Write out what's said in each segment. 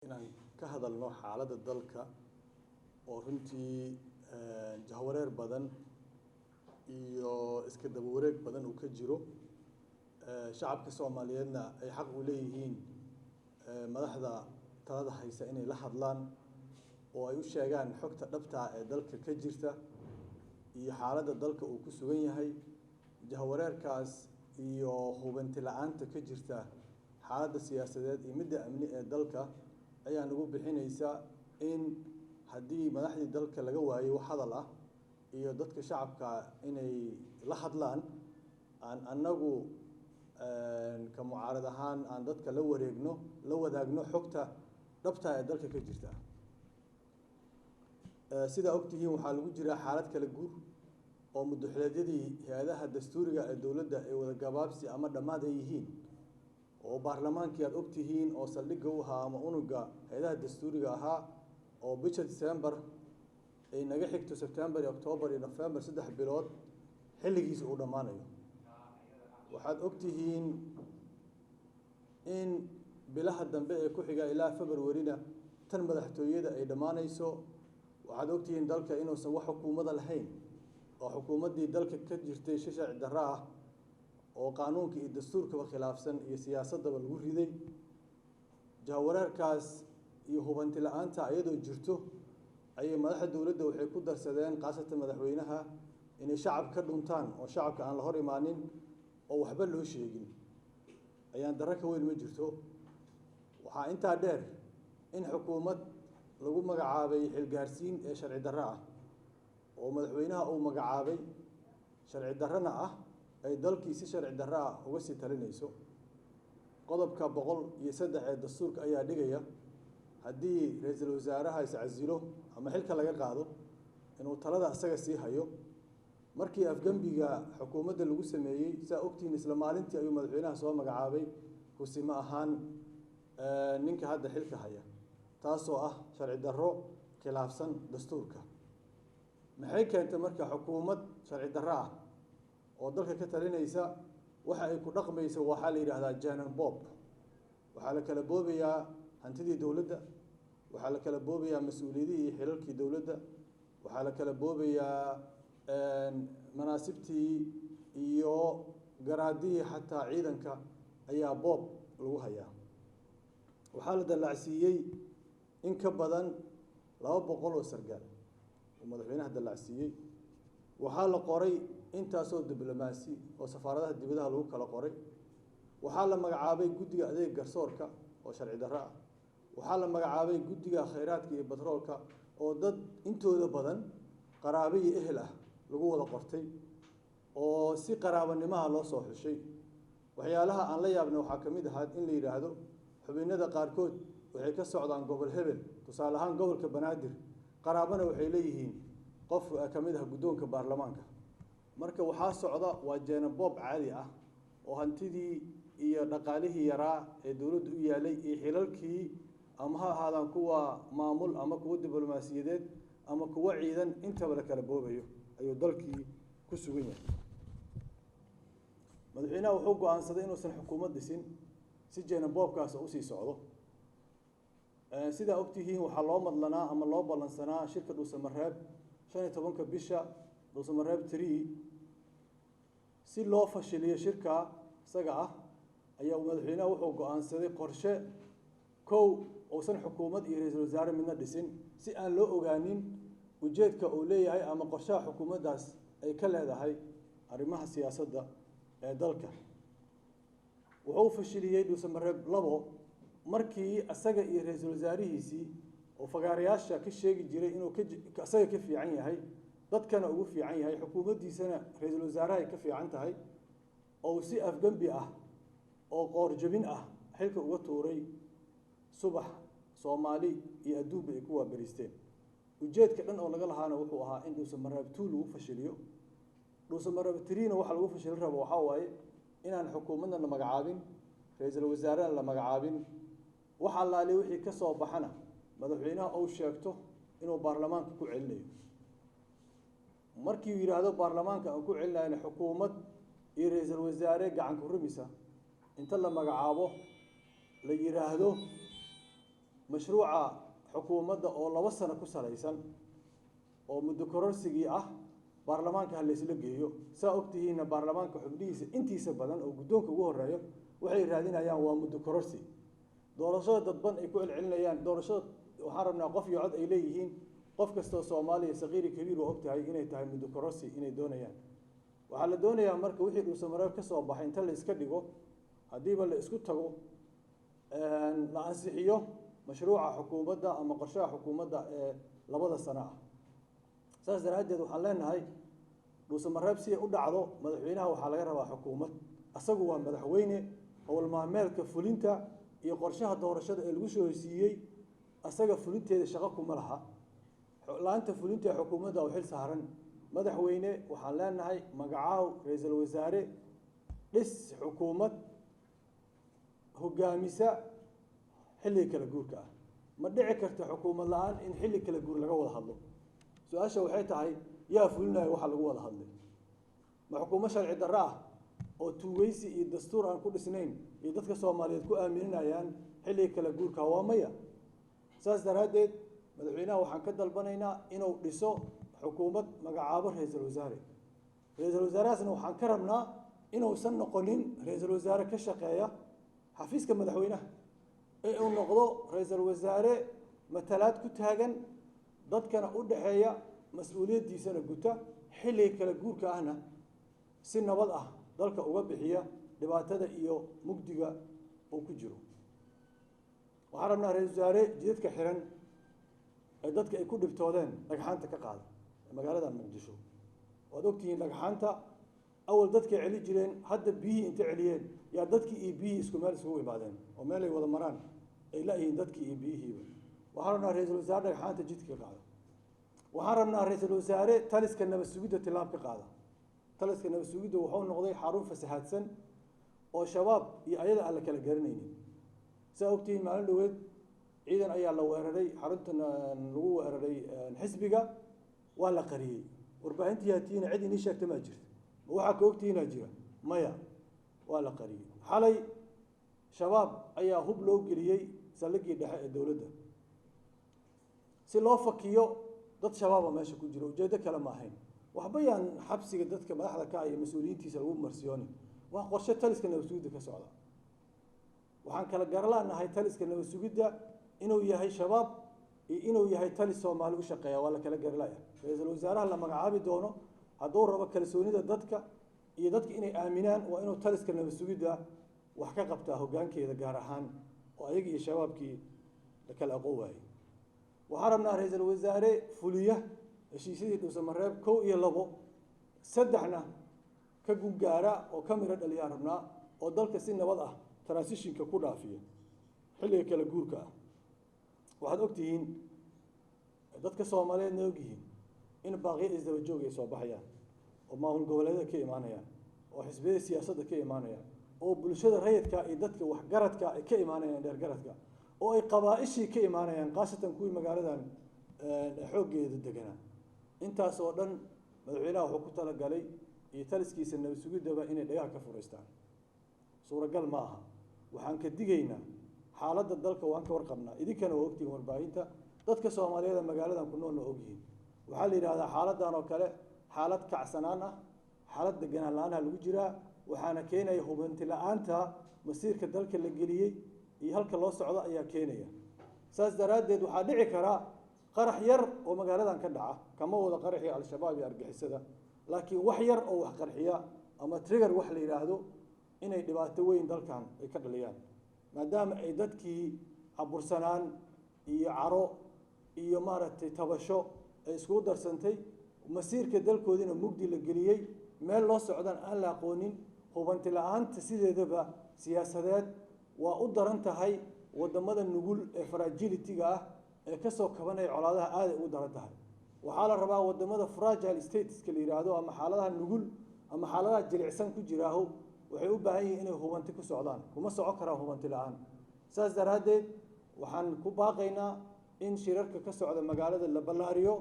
Inaan ka hadalno xaaladda dalka oo runtii jahwareer badan iyo iska daba wareeg badan uu ka jiro, shacabka Soomaaliyeedna ay xaq u leeyihiin madaxda talada haysa inay la hadlaan oo ay u sheegaan xogta dhabta ah ee dalka ka jirta iyo xaaladda dalka uu ku sugan yahay. Jahwareerkaas iyo hubanti la-aanta ka jirta xaaladda siyaasadeed iyo midda amni ee dalka ayaa nagu bixinaysa in haddii madaxdii dalka laga waayo wax hadal ah iyo dadka shacabka inay la hadlaan, aan annagu ka mucaarad ahaan aan dadka la wareegno, la wadaagno xogta dhabta ee dalka ka jirta. Sidaa ogtihiin, waxaa lagu jiraa xaalad kala guur oo muddoxileedyadii hay-adaha dastuuriga ee dowladda ay wada gabaabsi ama dhammaad ay yihiin, oo baarlamaankii aad ogtihiin oo saldhigga u ahaa ama unuga hay-adaha dastuuriga ahaa oo bisha December ay naga xigto, September iyo October iyo November, 3 bilood xilligiisa uu dhammaanayo. Waxaad ogtihiin in bilaha dambe ee ku xiga ilaa February-na tan madaxtooyada ay dhammaanayso. Waxaad ogtihiin dalka inuusan wax xukuumada lahayn, oo xukuumaddii dalka ka jirtay si sharci darro ah oo qaanuunka iyo dastuurkaba khilaafsan iyo siyaasaddaba lagu riday. Jahwareerkaas iyo hubanti la-aanta iyadoo jirto ayay madaxda dowladda waxay ku darsadeen, khaasatan madaxweynaha, inay shacab ka dhuntaan oo shacabka aan la hor imaanin oo waxba loo sheegin. Ayaan darro ka weyn ma jirto. Waxaa intaa dheer in xukuumad lagu magacaabay xilgaarsiin ee sharci darro ah oo madaxweynaha uu magacaabay, sharci darrona ah, ay dalkii si sharci darro ah uga sii talinayso. Qodobka 103 ee dastuurka ayaa dhigaya haddii ra-iisul wasaaraha iscasilo ama xilka laga qaado inuu talada isaga sii hayo. Markii afgembiga xukuumadda lagu sameeyey, saa ogtihiin, isla maalintii ayuu madaxweynaha soo magacaabay kusimo ahaan ninka hadda xilka haya, taasoo ah sharci darro khilaafsan dastuurka. Maxay keentay marka xukuumad sharci darro ah oo dalka ka talinaysa? Waxa ay ku dhaqmaysa waxaa la yidhaahdaa janan bob. Waxaa la kala boobayaa hantidii dowladda, waxaa la kala boobayaa mas-uuliyadihii iyo xilalkii dowladda, waxaa la kala boobayaa manaasibtii iyo garaadihii, xataa ciidanka ayaa boob lagu hayaa. Waxaa la dallacsiiyey in ka badan 200 oo sargaal oo madaxweynaha dallacsiiyey. Waxaa la qoray intaasoo diblomaasi oo safaaradaha dibadaha lagu kala qoray. Waxaa la magacaabay guddiga adeeg garsoorka oo sharci darro ah. Waxaa la magacaabay guddiga khayraadka iyo batroolka oo dad intooda badan qaraabo iyo ehel ah lagu wada qortay oo si qaraabanimaha loo soo xushay. Waxyaalaha aan la yaabnay waxaa ka mid ahaa in la yidhaahdo xubinada qaarkood waxay ka socdaan gobol hebel, tusaale ahaan gobolka Banaadir, qaraabana waxay leeyihiin qof ka mid ah guddoonka baarlamaanka. Marka waxaa socda waa jeenaboob caadi ah oo hantidii iyo dhaqaalihii yaraa ee dowladdu u yaalay iyo xilalkii, ama ha ahaadaan kuwa maamul ama kuwa diblomaasiyadeed ama kuwa ciidan, intaba la kala boobayo ayuu dalkii ku sugan yahay. Madaxweynaha wuxuu go-aansaday inuusan xukuumad dhisin si jeenaboobkaas usii socdo. Sidaa ogtihiin, waxaa loo madlanaa ama loo ballansanaa shirka Dhuusamareeb 15-ka bisha, Dhuusamareeb 3. Si loo fashiliyo shirka isaga ah ayaa madaxweynaha wuxuu go-aansaday qorshe kow uusan xukuumad iyo ra-iisul wasaare midna dhisin, si aan loo ogaanin ujeedka uu leeyahay ama qorshaha xukuumaddaas ay ka leedahay arrimaha siyaasadda ee dalka. Wuxuu fashiliyey Dhuusamareeb 2 markii isaga iyo ra-iisul wasaarihiisii oo fagaarayaasha ka sheegi jiray inuu ka isaga ka fiican yahay, dadkana ugu fiican yahay, xukuumaddiisana ra-iisul wasaaraha ay ka fiican tahay, oo si afgembi ah oo qoorjabin ah xilka uga tuuray subax Soomaali iyo adduunba ay ku waaberiisteen. Ujeedka dhan oo laga lahaana wuxuu ahaa in Dhuusamareeb 2 lagu fashiliyo. Dhuusamareeb 3-na waxa lagu fashilin rabo waxaa waaye inaan xukuumadna la magacaabin, ra-iisul wasaarena la magacaabin, wax allaali wixii ka soo baxana madaxweynaha uu sheegto inuu baarlamaanka ku celinayo. Markii uu yidhaahdo baarlamaanka aan ku celinayna, xukuumad iyo ra-iisul wasaare gacan ku rumisa inta la magacaabo la yidhaahdo Mashruuca xukuumadda oo 2 sano ku salaysan oo muddo kororsigii ah baarlamaanka ha laysla geeyo. Saa ogtihiinna baarlamaanka xubnihiisa intiisa badan oo guddoonka ugu horeeyo waxay raadinayaan waa muddo kororsi. Doorashada dadban ay ku celcelinayaan, doorashada waxaan rabnaa qof iyo cod ay leeyihiin. Qof kastoo Soomaaliya saqiiri kabiir waa ogtahay inay tahay muddo kororsi inay doonayaan. Waxaa la doonayaa marka wixii Dhuusamareeb ka soo baxay inta la iska dhigo, haddiiba la isku tago, la ansixiyo mashruuca xukuumadda ama qorshaha xukuumadda ee 2da sano ah. Saas daraaddeed waxaan leenahay Dhuusamareeb si ay u dhacdo, madaxweynaha waxaa laga rabaa xukuumad. Asagu waa madaxweyne, howl maalmeedka fulinta iyo qorshaha doorashada ee lagu soo heshiiyey asaga fulinteeda shaqo kuma laha. Laanta fulinta ee xukuumadda oo xil saaran. Madaxweyne waxaan leenahay magacaaw ra'iisul wasaare, dhis xukuumad hogaamisa xilliga kala guurka ah. Ma dhici karto xukuumad la'aan in xilli kala guur laga wada hadlo. Su-aasha waxay tahay, yaa fulinaya waxa lagu wada hadlay? Ma xukuumad sharci darro ah oo tuugeysi iyo dastuur aan ku dhisnayn iyo dadka Soomaaliyeed ku aaminayaan xilliga kala guurka? Waa maya. Saas daraaddeed madaxweynaha waxaan ka dalbanaynaa inuu dhiso xukuumad, magacaabo ra'iisul wasaare. Ra'iisul wasaarahaasna waxaan ka rabnaa inuusan noqonin ra'iisul wasaare ka shaqeeya xafiiska madaxweynaha, ee uu noqdo ra'iisul wasaare matalaad ku taagan, dadkana u dhexeeya, mas-uuliyaddiisana guta, xilliga kala guurka ahna si nabad ah dalka uga bixiya dhibaatada iyo mugdiga uu ku jiro. Waxaan rabnaa ra'iisul wasaare jidadka xiran ee dadka ay ku dhibtoodeen dhagxaanta ka qaada magaalada Muqdisho. Waad ogtihiin dhagxaanta awal dadkay celi jireen, hadda biyihii inta celiyeen yaa dadkii iyo biyihii isku meel isugu imaadeen oo meel ay wada maraan ay la-yihiin dadkii iyo biyihiiba. Waxaan rabnaa ra'iisul wasaare dhagxaanta jidka ka qaada. Waxaan rabnaa ra'iisul wasaare taliska nabad sugidda tilaab ka qaada. Taliska nabad sugidda wuxuu noqday xarun fasahaadsan oo shabaab iyo ayada aan la kala garanaynin. Saa ogtihiin maalin dhoweed ciidan ayaa la weeraray, xaruntan lagu weeraray xisbiga waa la qariyey. Warbaahintii haatiina cid inii sheegta maa jirta? Ma waxaa ka ogtihiinaa jira? Maya, waa la qariyey. Xalay shabaab ayaa hub loo geliyey saldhiggii dhexe ee dowladda si loo fakiyo dad shabaaba meesha ku jira. Ujeeddo kale ma ahayn. Waxba yaan xabsiga dadka madaxda ka iyo mas-uuliyiintiisa lagu marsiyoonin. Waa qorshe taliska nabad sugidda ka socda. Waxaan kala garlaanahay taliska nabad sugidda inuu yahay shabaab iyo inuu yahay talis Soomaali u shaqeeya, waa la kala garlaya. Ra'iisul wasaaraha la magacaabi doono hadduu rabo kalsoonida dadka iyo dadka inay aaminaan, waa inuu taliska nabad sugidda wax ka qabtaa hoggaankeeda gaar ahaan, oo ayaga iyo shabaabkii la kala aqoon waayey. Waxaan rabnaa ra'iisul wasaare fuliya heshiisyadii Dhuusamareeb 1 iyo 2, 3na ka gungaara oo ka miro dhaliyaan rabnaa, oo dalka si nabad ah transitionka ku dhaafiya xilliga kala guurka ah. Waxaad ogtihiin, dadka Soomaaliyeedna ogyihiin, in baaqiyo isdaba joog ay soo baxayaan oo maamul goboleedyada ka imaanayaan, oo xisbiyada siyaasadda ka imaanayaan, oo bulshada rayidka iyo dadka waxgaradka ay ka imaanayaan, dheergaradka, oo ay qabaa-ishii ka imaanayaan, khaasatan kuwii magaaladan xooggeeda deganaa. Intaas oo dhan madaxweynaha wuxuu ku talagalay iyo taliskiisa nabad sugiddaba inay dhagaha ka furaystaan. Suuragal ma aha. Waxaan ka digaynaa xaaladda dalka waan ka warqabnaa, idinkana waa ogtihiin, warbaahinta dadka Soomaaliyeed ee magaaladan ku noolna ogyihiin. Waxaa la yidhahdaa xaaladdan oo kale xaalad kacsanaan ah, xaalad deganaan la-aanha lagu jiraa, waxaana keenaya hubanti la-aanta masiirka dalka la geliyey iyo halka loo socdo ayaa keenaya. Saas daraaddeed waxaa dhici karaa qarax yar oo magaaladan ka dhaca, kama wada qaraxii al-shabaab iyo argixisada, laakiin wax yar oo wax qarxiya ama trigger wax la yidhaahdo inay dhibaato weyn dalkan ay ka dhaliyaan, maadaama ay dadkii cabursanaan iyo caro iyo maaragtay tabasho ay iskugu darsantay, masiirka dalkoodiina mugdi la geliyey, meel loo socdaan aan la aqoonin. Hubanti la-aanta sideedaba siyaasadeed waa u daran tahay waddamada nugul ee fragility-ga ah ee kasoo kabanaya colaadaha, aaday ugu daran tahay. Waxaa la rabaa waddamada fragile stateska la yidhaahdo ama xaaladaha nugul ama xaaladaha jilicsan ku jiraaho waxay u baahan yihiin inay hubanti ku socdaan, kuma soco karaan hubanti la-aan. Saas daraaddeed waxaan ku baaqaynaa in shirarka ka socda magaalada la ballaariyo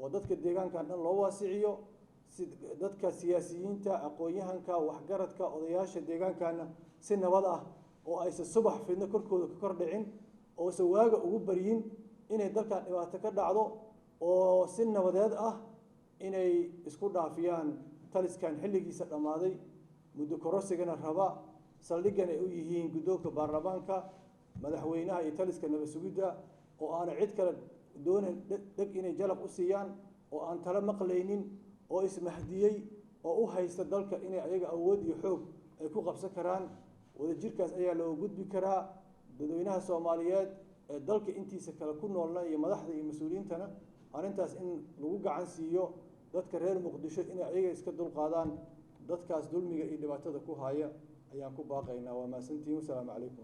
oo dadka deegaankan dhan loo waasiciyo, si dadka siyaasiyiinta, aqoon-yahanka, waxgaradka, odayaasha deegaankana si nabad ah oo aysan subax fidno korkooda ka kor dhicin Oose waaga ugu baryin inay dalkan dhibaato ka dhacdo, oo si nabadeed ah inay isku dhaafiyaan taliskan xilligiisa dhammaaday, muddo korosigana raba, saldhiggan ay u yihiin guddoonka baarlamaanka, madaxweynaha iyo taliska nabad sugidda, oo aana cid kale doonayn dheg inay jalaq u siiyaan, oo aan tala maqlaynin, oo ismahdiyey, oo u haysta dalka inay ayaga awood iyo xoog ay ku qabsan karaan. Wadajirkaas ayaa looga gudbi karaa. Dadweynaha Soomaaliyeed ee dalka intiisa kale ku noolna iyo madaxda iyo mas-uuliyiintana arrintaas in lagu gacan siiyo dadka reer Muqdisho inay ayaga iska dulqaadaan dadkaas dulmiga iyo dhibaatada ku haya ayaan ku baaqaynaa. Waa mahadsantihiin, wasalaamu calaykum.